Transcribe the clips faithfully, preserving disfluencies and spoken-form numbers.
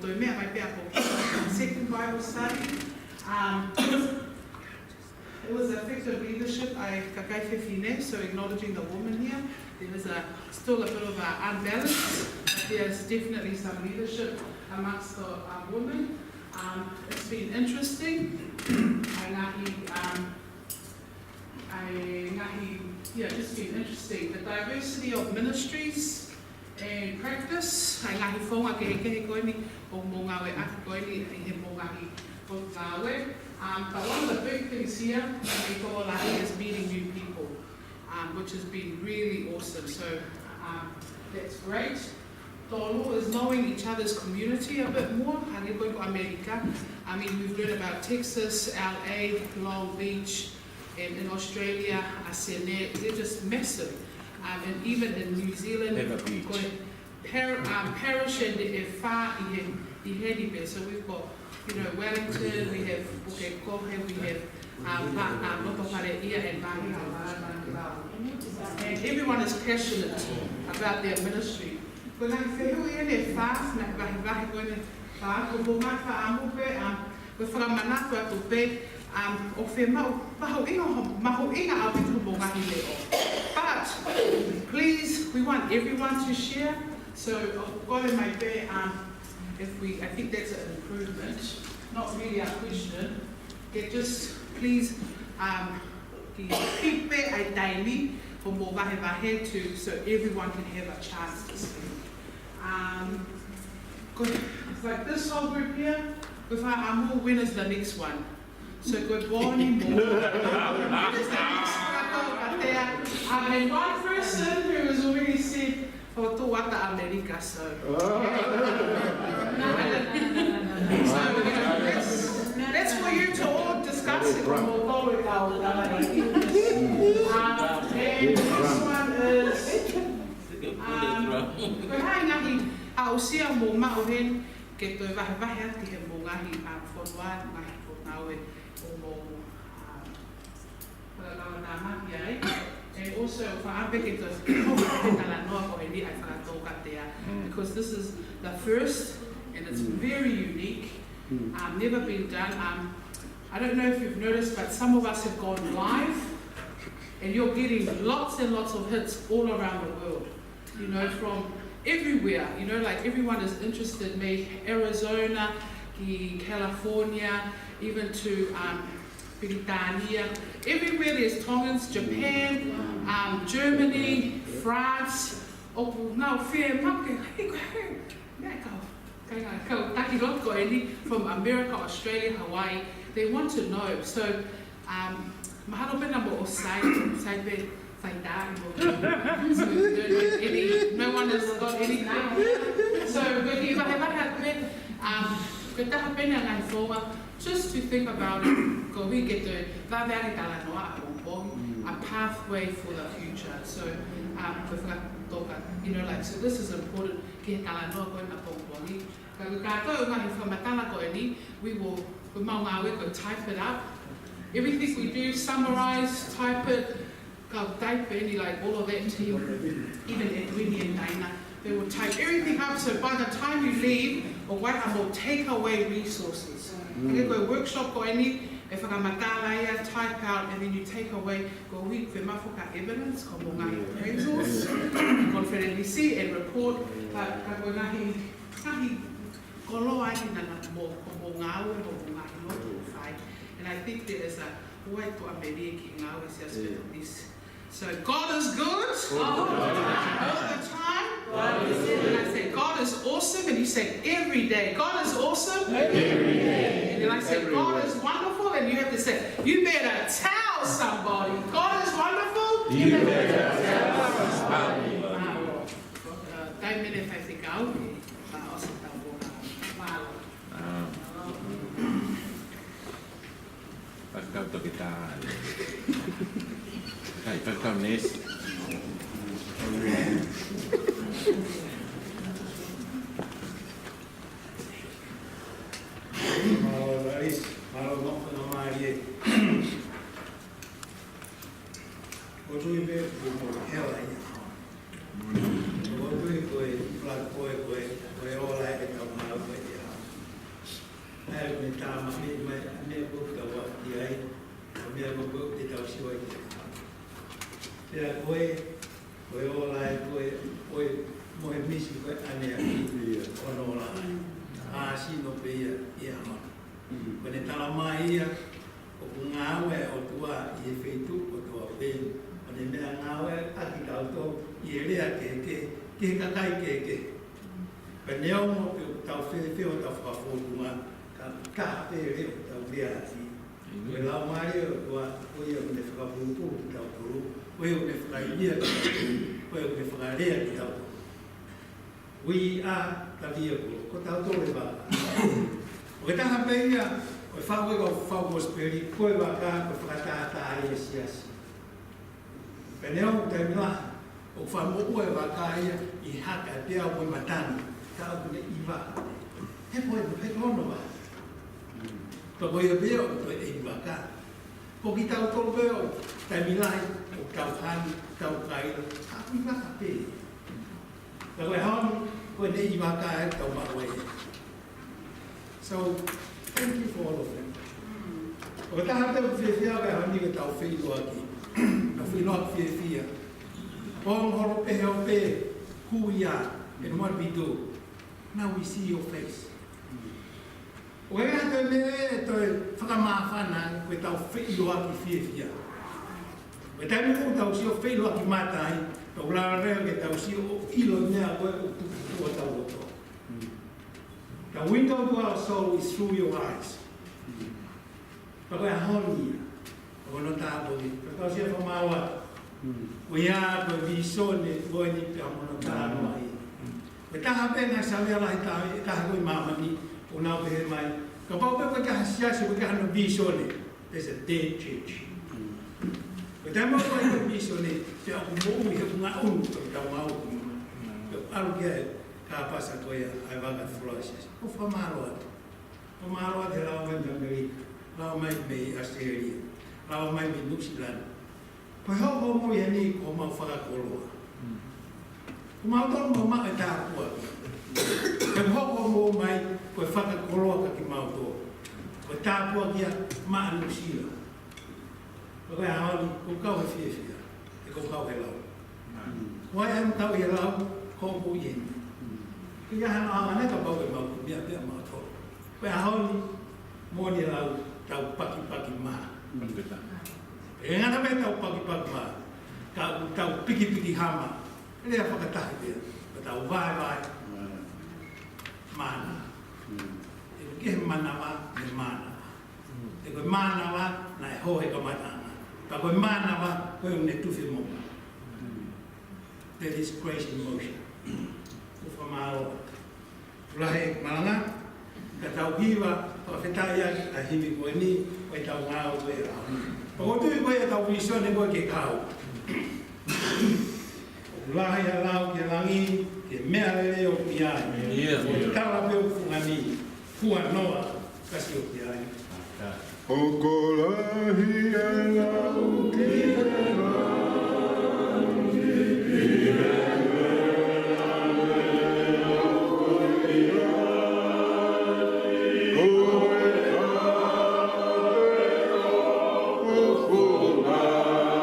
Ko e meʻa mai pē ʻaʻaku, second Bible study. Um, it was effective leadership, ʻa e kakai fefine, so acknowledging the women here. There is a, still a bit of a unbalance, but there's definitely some leadership amongst the, uh, women. Um, it's been interesting. ʻA e ngaahi, um, ʻa e ngaahi, yeah, just been interesting. The diversity of ministries and practice, ʻa e ngaahi founga kehekehe ko eni, ʻoku mou ngāueʻaki ko eni ʻi he mou ngaahi potungāue. Um, but one of the big things here, ʻi he tokolahi, is meeting new people, um, which has been really awesome. So, um, that's great. Tolu is knowing each other's community a bit more. Hangē ko ē ko ʻAmelika. I mean, we've learned about Texas, L A, Long Beach, and in Australia, ʻa Senē, they're just massive. Um, and even in New Zealand, Pepper Beach. Ko e par-, um, parish ʻe fā ʻi he, ʻi heni pē. So we've got, you know, Wellington, we have Pukekohe, we have, um, Pa-, um, Lotofaʻahou and Paʻihau. And everyone is passionate about their ministry. Ko e ngaahi fehuʻi ʻe fā, ngaahi vahevahe ko eni ʻe fā, ko e ngaahi fakaʻamu pē, um, ko e fakamanatu atu pē, um, ʻoku fiemaʻu, mahuʻinga, mahuʻinga ʻaupito hoʻomou ngaahi leʻo. But please, we want everyone to share. So, ʻoku kole mai pē, um, if we, I think that's an improvement, not really a question. Ke just please, um, ke keep pē ʻa e taimi hoʻomou vahevahe too, so everyone can have a chance to speak. Um, ko e, like this whole group here, ko e fakaʻamu, when is the next one? So ko e pō ni mo, when is the next one? Um, and one person who has already said, ʻoku ou ʻi ʻAmelika, so. So, you know, that's, that's for you to all discuss it. Um, and this one is, um, ko e hā e ngaahi aʻusia ʻoku mou maʻu heni, ke toe vahevahe atu ki he mou ngaahi, um, fonua, ngaahi fonua ʻo e, ʻo mou, um, Fakakaukaua mai ai. And also, fakaʻamu pē ke toe hoko e talanoa ko eni ʻa e fakatōkatea. Because this is the first, and it's very unique. Um, never been done. Um, I don't know if you've noticed, but some of us have gone live, and you're getting lots and lots of hits all around the world. You know, from everywhere, you know, like, everyone is interested, mei Arizona, ki California, even to, um, Pilitānia. Everywhere there's Tongans, Japan, um, Germany, France. ʻOku nau fiemaʻu ke, hey, hey, meʻa kau, kāinga kau taki lotu ko eni from America, Australia, Hawaii. They want to know. So, um, mahalo pē naʻa mou sai, sai pē, sai tā i mo. So, you don't have any, no one has got any. So, ko e kiʻi vahevahe atu pē, um, ko e taha pē ʻa e ngaahi founga, just to think about it, ko e hiki atu, vave ange talanoa ʻapongipongi, a pathway for the future. So, um, ko e fakatōka, you know, like, so this is important ki he talanoa ko eni ʻapongipongi. Ka ko e kātoa ngaahi fakamatala ko eni, we will, ko ʻemau ngāue ko e type it up. Everything we do, summarize, type it, kau type eni, like, all of that to you. Even Edwini and Dana, they will type everything up, so by the time you leave, ʻoku ʻi ai haʻamou take away resources. Hangē ko e workshop ko eni, ʻe fakamatala ia, type out, and then you take away, ko e hiki atu ʻemau faka-evidence, ko hoʻomou ngaahi appraisals, confidentiality and report, but ka ko e ngaahi, ngaahi koloa eni naʻa mou, ko hoʻomou ngāue, ko hoʻomou ngaahi lotu ʻoku fai. And I think there is a, ʻoku ʻi ai e tuʻamelie ki he ngāue ʻa e Siasi Metotisi. So God is good all the time. And I say, "God is awesome," and you say, "Every day." God is awesome. Every day. And then I say, "God is wonderful," and you have to say, "You better tell somebody." God is wonderful. You better tell somebody. Mālō. Uh, taimi ni e faifekau, uh, ʻosi tau kona. Mālō. Fakakau toketā. Kai, fakakau neesi. Mālō, Rais. Mālō, Nofo, nō mālie. ʻOku ou tui pē ʻoku mou hela ia. ʻOku ou tui ko e flag ko ē, ko e, ko e ola ʻetau ngāue ko ē ia. ʻA e meʻa tama me, me, meʻa ko ē ʻoku tau aʻu ki ai, ʻa e meʻa ko ē ʻoku tau sio ai ki ai. Pea ko e, ko e ola ē, ko e, ko e mohe misi ko ē ʻaneafi, ʻio, ʻo ne ola ai. ʻA, sino pē ia, ia hon. Mm. Ko ʻene talamai ia, ʻoku ngāue ʻa e ʻOtua ʻi he feituʻu kotoa pē, ʻo ne meʻangāue ʻaki kitautolu ʻi he lea kehekehe, ki he kakai kehekehe. Pea neongo pe ʻoku tau fēfē hotau fakafōtunga, ka ʻoku taha pē e leʻo ʻoku tau lea ʻaki. ʻĒmeni. Ko e Laumālie ʻo e ʻOtua, ko ia ʻoku ne fakapulupulu kitautolu, ko ia ʻoku ne fakaivia kitautolu, ko ia ʻoku ne fakalea kitautolu. We are the vehicle, ko tautolu e vaka. ʻOku taha pē ia ʻo e faʻu ʻa e kau faʻu kosipeli, ko e vaka, ko e fakatātā ia e siasi. Pea neongo taimi lahi ʻoku faʻa moʻua e vaka ia ʻi he haka ʻe peau mo e matangi, ka ʻoku ne ʻi vaka. He ko e, he ko hono vaka. Pea ko ia pē ʻoku toe ʻi vaka. Ko kitautolu pē ʻoku taimi lahi ʻoku tau hanu, tau kaila, ka ʻoku ʻi vaka pē. Ka ko e ʻaho ni, ko ʻene ʻi vaka ē ʻoku tau maʻu ai. So, thank you for all of them. ʻOku taha pē ʻoku fiefia ko e ʻaho ni ke tau feʻiloaki. Tau feʻiloaki fiefia. ʻO holo pē he ʻo pē, who we are and what we do. Now we see your face. ʻOku ʻikai ha toe meʻa ʻe toe fakamāfana ko ʻetau feʻiloaki fiefia. Ko e taimi ʻoku tau sio feʻiloaki mata ai, tau lava leva ke tau sio ʻo ʻilo e meʻa ko ē ʻoku tuku ʻi hotau loto. The window to our soul is through your eyes. Pea ko e ʻaho ni ia, ko hono tāpuaki, ka tau sio fakamālō atu. Mm. Ko ia ko e vīsone ko eni pea mo hono talanoaʻi. Mm. Ko e taha pē ngaahi savea lahi taha, ʻe taha ko ē ʻi māmani, ʻoku nau pehē mai, kapau pē ko e taha siasi, ko e taha hono vīsone, there's a dead church. Mm. Ko e taimi ʻoku ʻikai ko e vīsone, pea ʻoku moʻui he ʻuhinga ʻunu, ko e tau mau. Mm. Pea ʻalu ki ai, ka pasa ko ia, ʻa e vaka fuoloa siasi. ʻOku fakamālō atu. Fakamālō atu he lava mai mei ʻAmelika, lava mai mei ʻAositelēlia, lava mai mei Nuʻusila ni. Ko e hoko hoʻomou ʻi heni ko homau fakakoloa. Mm. Ko mautolu ʻoku mau maʻu e tāpuaki. He ko e hoko hoʻomou mai ko e fakakoloa kia kimautolu. Ko e tāpuaki ia maʻa Nuʻusila. Ko e ʻaho ni, ʻoku ou kau he fiefia, he ʻoku ou kau he lau. Mm. Ko e ʻai ʻa e kau he lau, ko ʻoku ʻi heni. Mm. Ko ia hano ʻaho ni kapau ʻe mau meʻa pē mautolu. Ko e ʻaho ni, moʻoni e lau, tau pakipaki mā. Mm. ʻE ngata pē tau pakipaki mā, ka ʻoku tau pikipiki hama, lea fakataha pē, ka tau vaevae. Mm. Mānava. Mm. ʻE ʻikai ke mānava, ʻe mānava. He ko e mānava naʻe hō he kamataʻanga. Ka ko e mānava ko ē ʻoku ne tufi mo. That is grace in motion. ʻOku fakamālō. Lahi e malanga, ka tau hiva, fakafetaʻi ʻaki ʻa e himi ko eni, ko e tau ngāue ko e lau. Pea ʻoku ou tui ko e tau vīsone ko ē ke kau. ʻOku lahi ʻa e lau ki he langi, ki he meʻa lelei ʻoku ʻi ai. ʻIo. ʻOku tala pē ʻoku fungani, kuanoa, kasi ʻoku ʻi ai. ʻOku lahi ʻa e lau ki he langi, ki he meʻa lelei ʻoku ʻi ai. Ko e tala pē ʻoku fungani, kuanoa,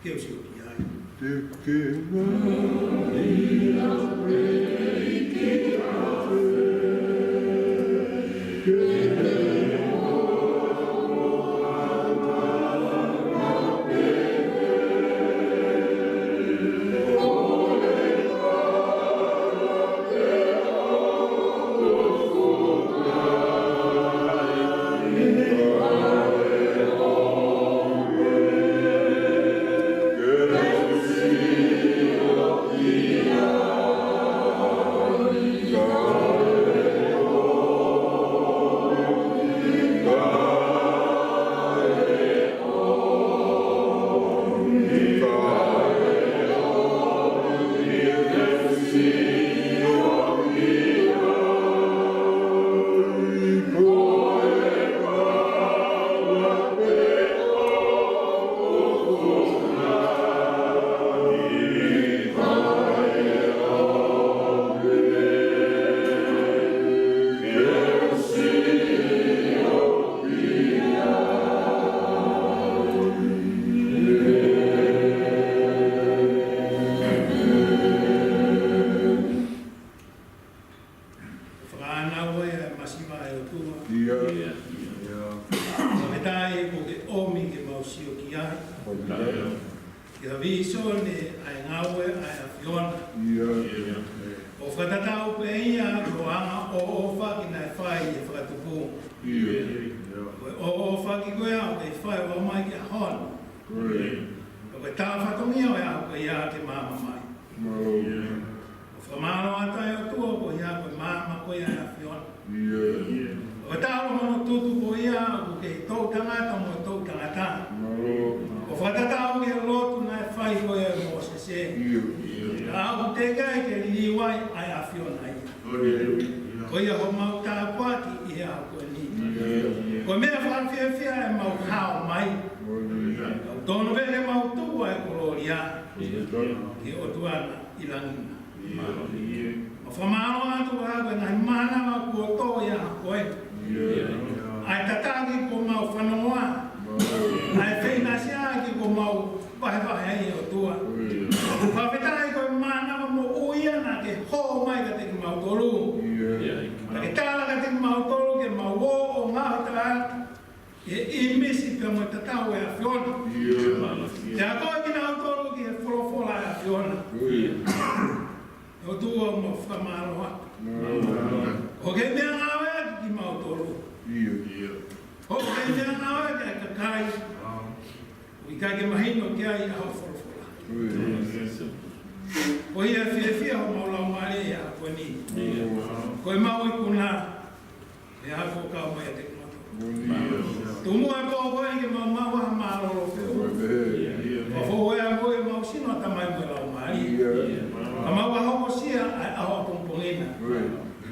ke u sio ki ai. Fakaʻānaua e masiva ʻa e ʻOtua. ʻIo. ʻIo. Fakafetaʻi kuo ke ʻomi ke mau sio ki ai. Ki ha vīsone ʻa e ngāue ʻa e ʻAfiona. ʻIo. ʻO fakatatau pē ia ki hoʻo anga ʻoʻofa ki naʻe fai ʻi he fakatupu. ʻIo. Ko e ʻoʻofa ko ia ʻoku fai ʻo aʻu mai ki he ʻaho ni. Ko e tā fatongia ʻo e ʻaho ko ia ke maama mai. ʻO fakamālō atu ʻa e ʻOtua ko ia ko e maama ko ia ʻa e ʻAfiona. ʻO talu hono tutu ko ia ʻoku kei toʻu tangata mo e toʻu tangata. ʻO fakatatau ki he lotu naʻe fai ko ia ʻe Mōsese. Ka ʻoku teʻeki ai ke liliu ai ʻa e ʻAfiona ia. Ko ia homau tāpuaki ʻi he ʻaho ko eni. Ko e meʻa fakafiefia ʻemau hao mai. Ka ʻoku tonu pē ke mau tuku ʻa e kolōlia ki he ʻOtua na ʻi langi na. ʻO fakamālō atu ʻa e ngaahi mānava kuo tō ʻi he ʻaho ko eni. ʻA e tataki kuo mau fanongoa. ʻA e feinasiʻaki kuo mau vahevahe ai ʻe ʻOtua. Fakafetaʻi ko e mānava moʻui ia naʻa ke hō mai kiate kimautolu. Naʻa ke tala kiate kimautolu ke mau ō ʻo ngaohi taʻata ʻi he ʻīmisi pea mo e tatau ʻa e ʻAfiona. Ke akoʻi kinautolu ki he folofola ʻa e ʻAfiona. ʻE ʻOtua, mau fakamālō atu. ʻOku ke meʻangāueʻaki kimautolu. ʻOku ke meʻangāueʻaki ʻa e kakai ʻoku ʻikai ke mahino ki ai ʻa hoʻo folofola. Ko ia fiefia homau laumālie ʻi he ʻaho ko eni. Ko ʻemau ikuna, ʻe ʻAfiona, kau mai ʻiate kimautolu. Tuku muʻa e pō ko eni ke mau maʻu ha mālōlō feʻunga. Mau fou ʻa e moʻui ʻemau sino, ʻa e tamaiki mo e laumālie. Ka mau hokosia ʻa e ʻaho ʻapongipongi na.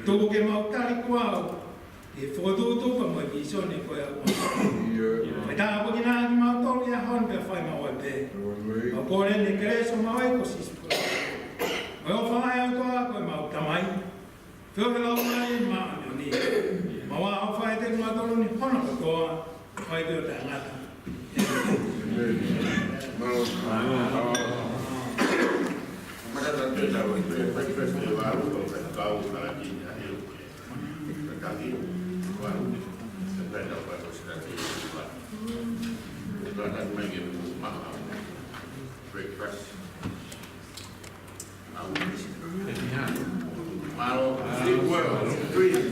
Tuku ke mau tali kuo au ʻi he fokotuʻutuʻu pea mo e vīsone ko ia ʻoku mau. Fai tāpuekina kimautolu ʻi he ʻaho ni pea fai maʻu ai pē. Mau kole ʻeni ʻi he kelesi ʻo homau ʻEiki ko Sīsū Kalaisi. Mo e ʻofa ʻa e ʻOtua ko ʻemau Tamai, feohi ʻa e Laumālie Māʻoniʻoni, ke mau ʻofa ʻiate kimautolu ni hono kotoa, ʻo fai pē ʻo taʻengata. Breakfast. Mālō. Three.